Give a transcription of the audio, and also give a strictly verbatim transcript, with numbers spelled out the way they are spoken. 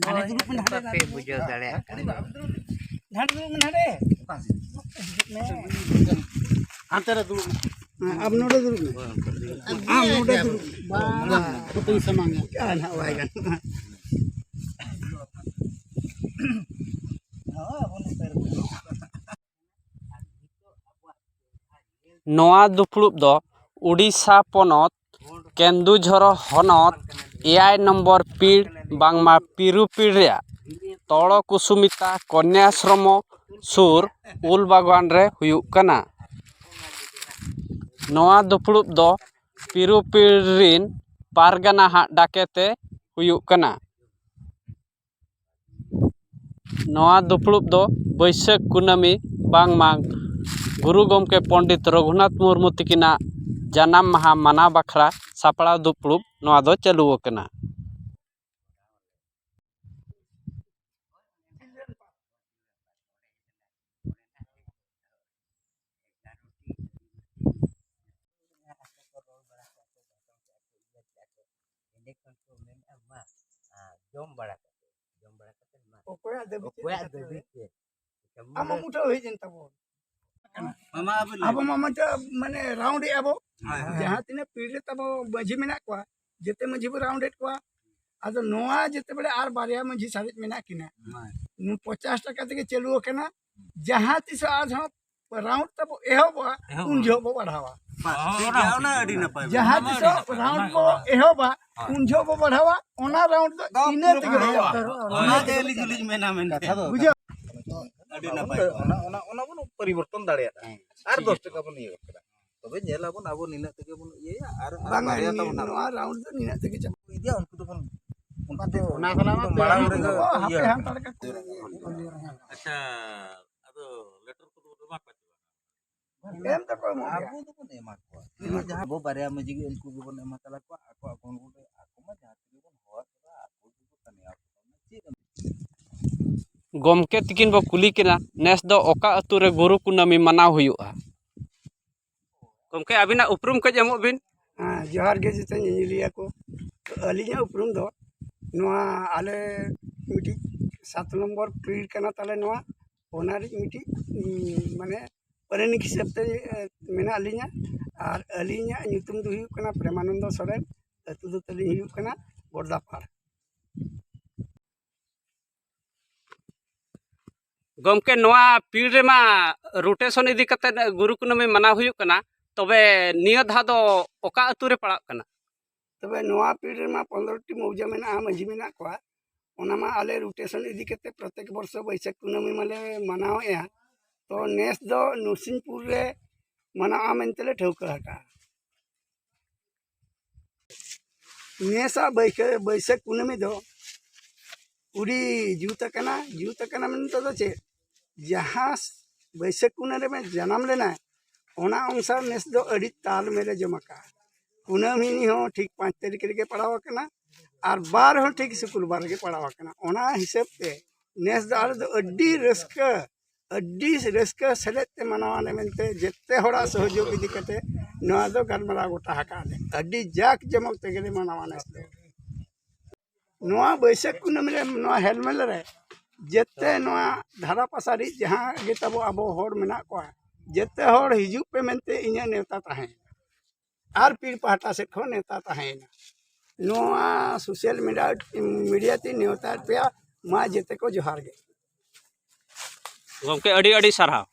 ᱦᱟᱸᱰᱮ ᱫᱩᱲᱩᱵ ᱢᱮ, ᱦᱟᱸᱰᱮ᱾ ᱵᱟᱯᱮ ᱵᱩᱡᱷᱟᱹᱣ ᱫᱟᱲᱮᱭᱟᱜ ᱠᱟᱱᱟ᱾ ᱦᱟᱸᱰᱮ ᱫᱩᱲᱩᱵ ᱢᱮ, ᱦᱟᱸᱰᱮ᱾ ᱦᱤᱡᱩᱜ ᱢᱮ᱾ ᱦᱟᱱᱛᱮ ᱨᱮ ᱫᱩᱲᱩᱵ ᱢᱮ᱾ ᱦᱮᱸ, ᱟᱢ ᱱᱚᱰᱮ ᱫᱩᱲᱩᱵ ᱢᱮ᱾ ᱟᱢ ᱱᱚᱰᱮ ᱫᱩᱲᱩᱵ ᱢᱮ᱾ ᱵᱟᱝ, ᱵᱟᱝ, ᱯᱷᱳᱴᱳᱧ ᱥᱟᱢᱟᱝᱟ᱾ ᱟᱨ ᱱᱟᱦᱟᱜ ᱵᱟᱭ ᱜᱟᱱᱚᱜᱼᱟ᱾ ᱱᱚᱣᱟ ᱫᱩᱯᱲᱩᱵ ᱫᱚ ᱩᱰᱤᱥᱟ ᱯᱚᱱᱚᱛ ᱠᱮᱱᱫᱩᱡᱷᱚᱨ ᱦᱚᱱᱚᱛ ᱮᱭᱟᱭ ᱱᱚᱢᱵᱚᱨ ᱯᱤᱲ ᱵᱟᱝᱢᱟ ᱯᱤᱨᱩᱯᱤᱲ ᱨᱮᱭᱟᱜ ᱛᱚᱲᱚ ᱠᱩᱥᱩᱢᱤᱛᱟ ᱠᱚᱱᱭᱟᱥᱨᱚᱢᱚ ᱥᱩᱨ ᱩᱞ ᱵᱟᱜᱣᱟᱱ ᱨᱮ ᱦᱩᱭᱩᱜ ᱠᱟᱱᱟ᱾ ᱱᱚᱣᱟ ᱫᱩᱯᱲᱩᱵ ᱫᱚ ᱯᱤᱨᱩᱯᱤᱲ ᱨᱤᱱ ᱯᱟᱨᱜᱟᱱᱟ ᱦᱟᱜ ᱰᱟᱠᱮᱛᱮ ᱦᱩᱭᱩᱜ ᱠᱟᱱᱟ᱾ ᱱᱚᱣᱟ ᱫᱩᱯᱲᱩᱵ ᱫᱚ ᱵᱟᱹᱭᱥᱟᱹᱠᱷ ᱠᱩᱱᱟᱹᱢᱤ ᱵᱟᱝᱢᱟ ᱜᱩᱨᱩ ᱜᱚᱢᱠᱮ ᱯᱚᱱᱰᱤᱛ ᱨᱚᱜᱷᱩᱱᱟᱛᱷ ᱢᱩᱨᱢᱩ ᱛᱤᱠᱤᱱᱟᱜ ᱡᱟᱱᱟᱢ ᱢᱟᱦᱟ ᱢᱟᱱᱟᱣ ᱵᱟᱠᱷᱨᱟ ᱥᱟᱯᱲᱟᱣ ᱫᱩᱯᱲᱩᱵ ᱱᱚᱣᱟ ᱫᱚ ᱪᱟᱹᱞᱩ ᱟᱠᱟᱱᱟ᱾ ᱮᱸᱰᱮᱠᱷᱟᱱ ᱠᱚ ᱢᱮᱱᱮᱫᱼᱟ, ᱢᱟ, ᱟᱸ, ᱡᱚᱢ ᱵᱟᱲᱟ ᱠᱟᱛᱮ, ᱡᱚᱢ ᱵᱟᱲᱟ ᱠᱟᱛᱮ ᱢᱟ᱾ ᱚᱠᱚᱭᱟᱜ ᱫᱟᱹᱵᱤ ᱪᱮᱫ ᱚᱠᱚᱭᱟᱜ ᱞᱮᱠᱟᱛᱮ? ᱫᱟᱹᱵᱤ ᱪᱮᱫ? ᱟᱢᱟᱜ ᱢᱩᱴᱷᱟᱹ ᱦᱮᱡ ᱮᱱ ᱛᱟᱵᱚᱱ᱾ ᱢᱟᱢᱟ, ᱟᱵᱚ ᱞᱟᱹᱭ ᱟᱵᱚ ᱵᱤᱱ᱾ ᱢᱟ ᱢᱟᱱᱮ, ᱢᱟᱱᱮ round ᱮᱫ ᱟᱵᱚ᱾ ᱦᱳᱭ, ᱦᱳᱭ᱾ ᱡᱟᱦᱟᱸ ᱛᱤᱱᱟᱹᱜ ᱯᱤᱲ ᱨᱮ ᱛᱟᱵᱚ ᱢᱟᱹᱡᱷᱤ ᱢᱮᱱᱟᱜ ᱠᱚᱣᱟ, ᱡᱮᱛᱮ ᱢᱟᱹᱡᱷᱤ ᱵᱚ round ᱮᱫ ᱠᱚᱣᱟ᱾ ᱟᱫᱚ ᱱᱚᱣᱟ ᱡᱮᱛᱮ ᱵᱮᱲᱮ ᱟᱨ ᱵᱟᱨᱭᱟ ᱢᱟᱹᱡᱷᱤ ᱥᱟᱨᱮᱡ ᱢᱮᱱᱟᱜ ᱠᱤᱱᱟ, ᱦᱳᱭ᱾ ᱱᱩ ᱯᱚᱪᱟᱥ ᱴᱟᱠᱟ ᱛᱮᱜᱮ ᱪᱟᱹᱞᱩ ᱟᱠᱟᱱᱟ᱾ ᱡᱟᱦᱟᱸ ᱛᱤᱥ ᱟᱨᱦᱚᱸ round ᱛᱟᱵᱚ ᱮᱦᱚᱵᱚᱜᱼᱟ, ᱮᱦᱚᱵᱚᱜᱼᱟ᱾ ᱩᱱ ᱡᱚᱦᱚᱜ ᱵᱚ ᱵᱟᱲᱦᱟᱣᱟ᱾ ᱵᱟᱥ, ᱚ, ᱴᱷᱤᱠ ᱚᱱᱟ ᱜᱮᱭᱟ, ᱦᱚᱸ ᱚᱱᱟ ᱴᱷᱤᱠ ᱟᱹᱰᱤ ᱜᱮᱭᱟ᱾ ᱱᱟᱯᱟᱭ ᱡᱟᱦᱟᱸ ᱵᱮᱯᱟᱨ᱾ ᱛᱤᱥᱚᱜ ᱚᱱᱟ, round ᱚᱱᱟ, ᱵᱚ ᱚᱱᱟ᱾ ᱮᱦᱚᱵᱟ, ᱦᱳᱭ᱾ ᱩᱱ ᱡᱚᱦᱚᱜ ᱵᱚ ᱵᱟᱲᱦᱟᱣᱟ, ᱚᱱᱟ round ᱫᱚ ᱫᱚ ᱤᱱᱟᱹ ᱯᱩᱨᱟᱹ ᱛᱮᱜᱮ ᱵᱚ ᱦᱩᱭᱩᱜᱼᱟ᱾ ᱮᱦᱚᱵᱟ᱾ ᱦᱳᱭ᱾ ᱚᱱᱟ ᱜᱮ ᱟᱹᱞᱤᱧ ᱦᱚᱸᱞᱤᱧ ᱢᱮᱱᱟ ᱢᱮᱱᱛᱮ᱾ ᱠᱟᱛᱷᱟ ᱫᱚ ᱵᱩᱡᱷᱟᱹᱣ? ᱟᱹᱰᱤ ᱱᱟᱯᱟᱭ᱾ ᱚᱱᱟ, ᱚᱱᱟ, ᱚᱱᱟ ᱵᱚᱱ ᱯᱚᱨᱤᱵᱚᱨᱛᱚᱱ ᱫᱟᱲᱮᱭᱟᱜᱼᱟ᱾ ᱦᱮᱸ᱾ ᱟᱨ ᱴᱷᱤᱠ ᱫᱚᱥ ᱜᱮᱭᱟ᱾ ᱴᱟᱠᱟ ᱵᱚᱱ ᱤᱭᱟᱹ ᱜᱚᱫ ᱠᱮᱫᱟ᱾ ᱛᱚᱵᱮ ᱧᱮᱞ ᱟᱵᱚᱱ, ᱟᱵᱚ ᱱᱤᱱᱟᱹᱜ ᱛᱮᱜᱮ ᱵᱚᱱ ᱤᱭᱟᱹᱭᱟ, ᱟᱨ ᱵᱟᱝᱟ, ᱵᱟᱨᱭᱟ ᱛᱟᱵᱚᱱ ᱱᱚᱣᱟ round ᱫᱚ ᱱᱤᱱᱟᱹᱜ ᱛᱮᱜᱮ ᱪᱟᱵᱟ᱾ ᱤᱫᱤᱭᱟ, ᱩᱱᱠᱩ ᱫᱚᱵᱚᱱ, ᱩᱱᱠᱩ ᱫᱚ ᱚᱱᱟ ᱠᱷᱚᱱᱟᱜ ᱫᱚ ᱢᱟᱲᱟᱝ ᱩᱱᱠᱩ ᱨᱮᱜᱮ ᱫᱚ ᱤᱭᱟᱹ ᱦᱟᱯᱮ ᱦᱟᱱᱛᱟᱲ ᱠᱟᱛᱮ᱾ ᱟᱪᱪᱷᱟ, ᱟᱫᱚ letter ᱠᱚᱫᱚ ᱵᱚᱱ ᱮᱢᱟ ᱠᱚᱣᱟ ᱥᱮ ᱵᱟᱝ? ᱮᱢ ᱛᱟᱠᱚ ᱮᱢᱚᱜ ᱜᱮᱭᱟ᱾ ᱟᱵᱚ ᱫᱚᱵᱚᱱ ᱮᱢᱟ ᱠᱚᱣᱟ᱾ ᱮᱢᱟ ᱠᱚᱣᱟ᱾ ᱡᱟᱦᱟᱸ ᱟᱵᱚ ᱵᱟᱨᱭᱟ ᱢᱟᱹᱡᱷᱤ ᱜᱮ ᱩᱱᱠᱩ ᱜᱮᱵᱚᱱ ᱮᱢᱟ ᱛᱟᱞᱟ ᱠᱚᱣᱟ, ᱟᱠᱚ ᱟᱠᱚ ᱜᱚᱱᱰᱜᱳᱞ ᱨᱮ ᱟᱠᱚ ᱢᱟ ᱡᱟᱦᱟᱸ ᱛᱤᱱᱟᱹᱜ ᱵᱚᱱ ᱦᱚᱦᱚ ᱟᱠᱚᱣᱟ, ᱟᱠᱚ ᱜᱮᱠᱚ ᱠᱟᱹᱢᱤᱭᱟ, ᱟᱵᱚ ᱫᱚ ᱪᱮᱫ ᱮᱢ ᱜᱚᱢᱠᱮ ᱛᱤᱠᱤᱱ ᱵᱚ ᱠᱩᱞᱤ ᱠᱤᱱᱟ, ᱱᱮᱥ ᱫᱚ ᱚᱠᱟ ᱟᱹᱛᱩ ᱨᱮ ᱜᱩᱨᱩ ᱠᱩᱱᱟᱹᱢᱤ ᱢᱟᱱᱟᱣ ᱦᱩᱭᱩᱜᱼᱟ? ᱜᱚᱢᱠᱮ, ᱟᱹᱵᱤᱱᱟᱜ ᱩᱯᱨᱩᱢ ᱠᱟᱹᱡ ᱮᱢᱚᱜ ᱵᱤᱱ᱾ ᱦᱮᱸ, ᱡᱚᱦᱟᱨ ᱜᱮ ᱡᱚᱛᱚ ᱧᱮᱧᱮᱞᱤᱭᱟᱹ ᱠᱚ᱾ ᱛᱚ, ᱟᱹᱞᱤᱧᱟᱜ ᱩᱯᱨᱩᱢ ᱫᱚ ᱱᱚᱣᱟ ᱟᱞᱮ ᱢᱤᱫᱴᱤᱡ ᱥᱟᱛ ᱱᱚᱢᱵᱚᱨ ᱯᱤᱲ ᱠᱟᱱᱟ ᱛᱟᱞᱮ ᱱᱚᱣᱟ᱾ ᱚᱱᱟ ᱨᱤᱡ ᱢᱤᱫᱴᱤᱡ, ᱩᱸ, ᱢᱟᱱᱮ ᱯᱟᱨᱟᱱᱤᱠ ᱦᱤᱥᱟᱹᱵ ᱛᱮ, ᱮ, ᱢᱮᱱᱟᱜ ᱞᱤᱧᱟ᱾ ᱟᱨ ᱟᱹᱞᱤᱧᱟᱜ ᱧᱩᱛᱩᱢ ᱫᱚ ᱦᱩᱭᱩᱜ ᱠᱟᱱᱟ ᱯᱨᱮᱢᱟᱱᱚᱱᱫᱚ ᱥᱚᱨᱮᱱ᱾ ᱟᱹᱛᱩ ᱫᱚ ᱛᱟᱹᱞᱤᱧ ᱦᱩᱭᱩᱜ ᱠᱟᱱᱟ ᱵᱚᱲᱫᱟᱯᱟᱲ᱾ ᱜᱚᱢᱠᱮ, ᱱᱚᱣᱟ ᱯᱤᱲ ᱨᱮᱢᱟ ᱨᱳᱴᱮᱥᱚᱱ ᱤᱫᱤ ᱠᱟᱛᱮ ᱜᱩᱨᱩ ᱠᱩᱱᱟᱹᱢᱤ ᱢᱟᱱᱟᱣ ᱦᱩᱭᱩᱜ ᱠᱟᱱᱟ, ᱛᱚᱵᱮ ᱱᱤᱭᱟᱹ ᱫᱷᱟᱣ ᱫᱚ ᱚᱠᱟ ᱟᱹᱛᱩ ᱨᱮ ᱯᱟᱲᱟᱜ ᱠᱟᱱᱟ? ᱛᱚᱵᱮ ᱱᱚᱣᱟ ᱯᱤᱲ ᱨᱮᱢᱟ ᱯᱚᱱᱨᱚ ᱴᱤ ᱢᱚᱣᱡᱟ ᱢᱮᱱᱟᱜᱼᱟ, ᱢᱟᱹᱡᱷᱤ ᱢᱮᱱᱟᱜ ᱠᱚᱣᱟ᱾ ᱚᱱᱟ ᱢᱟ ᱟᱞᱮ ᱨᱳᱴᱮᱥᱚᱱ ᱤᱫᱤ ᱠᱟᱛᱮ ᱯᱨᱚᱛᱮᱠ ᱵᱚᱨᱥᱚ ᱵᱟᱹᱭᱥᱟᱹᱠᱷ ᱠᱩᱱᱟᱹᱢᱤ ᱢᱟᱞᱮ ᱢᱟᱱᱟᱣᱮᱫᱼᱟ᱾ ᱛᱚ ᱱᱮᱥ ᱫᱚ ᱱᱩᱨᱥᱤᱝᱯᱩᱨ ᱨᱮ ᱢᱟᱱᱟᱣᱟ ᱢᱮᱱᱛᱮ ᱞᱮ ᱴᱷᱟᱹᱣᱠᱟᱹ ᱟᱠᱟᱫᱼᱟ᱾ ᱱᱮᱥᱟᱜ ᱵᱟᱹᱭᱠᱟᱹ-, ᱵᱟᱹᱭᱥᱟᱹᱠᱷ ᱠᱩᱱᱟᱹᱢᱤ ᱫᱚ ᱟᱹᱰᱤ ᱡᱩᱛ ᱟᱠᱟᱱᱟ᱾ ᱡᱩᱛ ᱟᱠᱟᱱᱟ ᱢᱮᱱᱛᱮ ᱫᱚ ᱪᱮᱫ, ᱡᱟᱦᱟᱸ ᱵᱟᱹᱭᱥᱟᱹᱠᱷ ᱠᱩᱱᱟᱹᱢᱤ ᱨᱮ ᱡᱟᱱᱟᱢ ᱞᱮᱱᱟᱭ, ᱚᱱᱟ ᱚᱱᱩᱥᱟᱨ ᱱᱮᱥ ᱫᱚ ᱟᱹᱰᱤ ᱛᱟᱞᱢᱮᱞᱮ ᱡᱚᱢ ᱟᱠᱟᱫᱼᱟ᱾ ᱠᱩᱱᱟᱹᱢᱤ ᱦᱚᱸ ᱴᱷᱤᱠ ᱯᱟᱸᱪ ᱛᱟᱹᱨᱤᱠᱷ ᱨᱮᱜᱮ ᱯᱟᱲᱟᱣ ᱟᱠᱟᱱᱟ ᱟᱨ ᱵᱟᱨ ᱦᱚᱸ ᱴᱷᱤᱠ ᱥᱩᱠᱩᱞᱵᱟᱨ ᱨᱮᱜᱮ ᱯᱟᱲᱟᱣ ᱟᱠᱟᱱᱟ᱾ ᱚᱱᱟ ᱦᱤᱥᱟᱹᱵ ᱛᱮ ᱱᱮᱥ ᱫᱚ ᱟᱞᱮ ᱫᱚ ᱟᱹᱰᱤ ᱨᱟᱹᱥᱠᱟᱹ, ᱟᱹᱰᱤ ᱨᱟᱹᱥᱠᱟᱹ ᱥᱮᱞᱮᱫ ᱛᱮ ᱢᱟᱱᱟᱣᱟᱞᱮ ᱢᱮᱱᱛᱮ ᱡᱮᱛᱮ ᱦᱚᱲᱟᱜ ᱥᱚᱦᱚᱡᱳᱜᱽ ᱤᱫᱤ ᱠᱟᱛᱮ ᱱᱚᱣᱟ ᱫᱚ ᱜᱟᱞᱢᱟᱨᱟᱣ ᱜᱚᱴᱟ ᱟᱠᱟᱫ ᱞᱮ᱾ ᱟᱹᱰᱤ ᱡᱟᱠ ᱡᱚᱢᱚᱠ ᱛᱮᱜᱮᱞᱮ ᱢᱟᱱᱟᱣᱟ ᱱᱮᱥ ᱫᱚ᱾ ᱱᱚᱣᱟ ᱵᱟᱹᱭᱥᱟᱹᱠᱷ ᱠᱩᱱᱟᱹᱢᱤ ᱨᱮ, ᱱᱚᱣᱟ ᱦᱮᱞᱢᱮᱞ ᱨᱮ ᱡᱮᱛᱮ ᱱᱚᱣᱟ ᱫᱷᱟᱨᱟ ᱯᱟᱥᱟ ᱨᱤᱡ ᱡᱟᱦᱟᱸ ᱜᱮ ᱛᱟᱵᱚ ᱟᱵᱚ ᱦᱚᱲ ᱢᱮᱱᱟᱜ ᱠᱚᱣᱟ, ᱡᱮᱛᱮ ᱦᱚᱲ ᱦᱤᱡᱩᱜ ᱯᱮ ᱢᱮᱱᱛᱮ ᱤᱧᱟᱹᱜ ᱱᱮᱣᱛᱟ ᱛᱟᱦᱮᱸᱭᱮᱱᱟ᱾ ᱟᱨ ᱯᱤᱲ ᱯᱟᱦᱴᱟ ᱥᱮᱫ ᱠᱷᱚᱱ ᱱᱮᱣᱛᱟ ᱛᱟᱦᱮᱸᱭᱮᱱᱟ᱾ ᱱᱚᱣᱟ ᱥᱳᱥᱟᱞ ᱢᱤᱰᱤᱭᱟ, ᱢᱤᱰᱤᱭᱟ ᱛᱮᱧ ᱱᱮᱣᱛᱟᱭᱮᱫ ᱯᱮᱭᱟ᱾ ᱢᱟ ᱡᱮᱛᱮ ᱠᱚ ᱡᱚᱦᱟᱨ ᱜᱮ᱾ ᱜᱚᱢᱠᱮ, ᱟᱹᱰᱤ ᱟᱹᱰᱤ ᱥᱟᱨᱦᱟᱣ᱾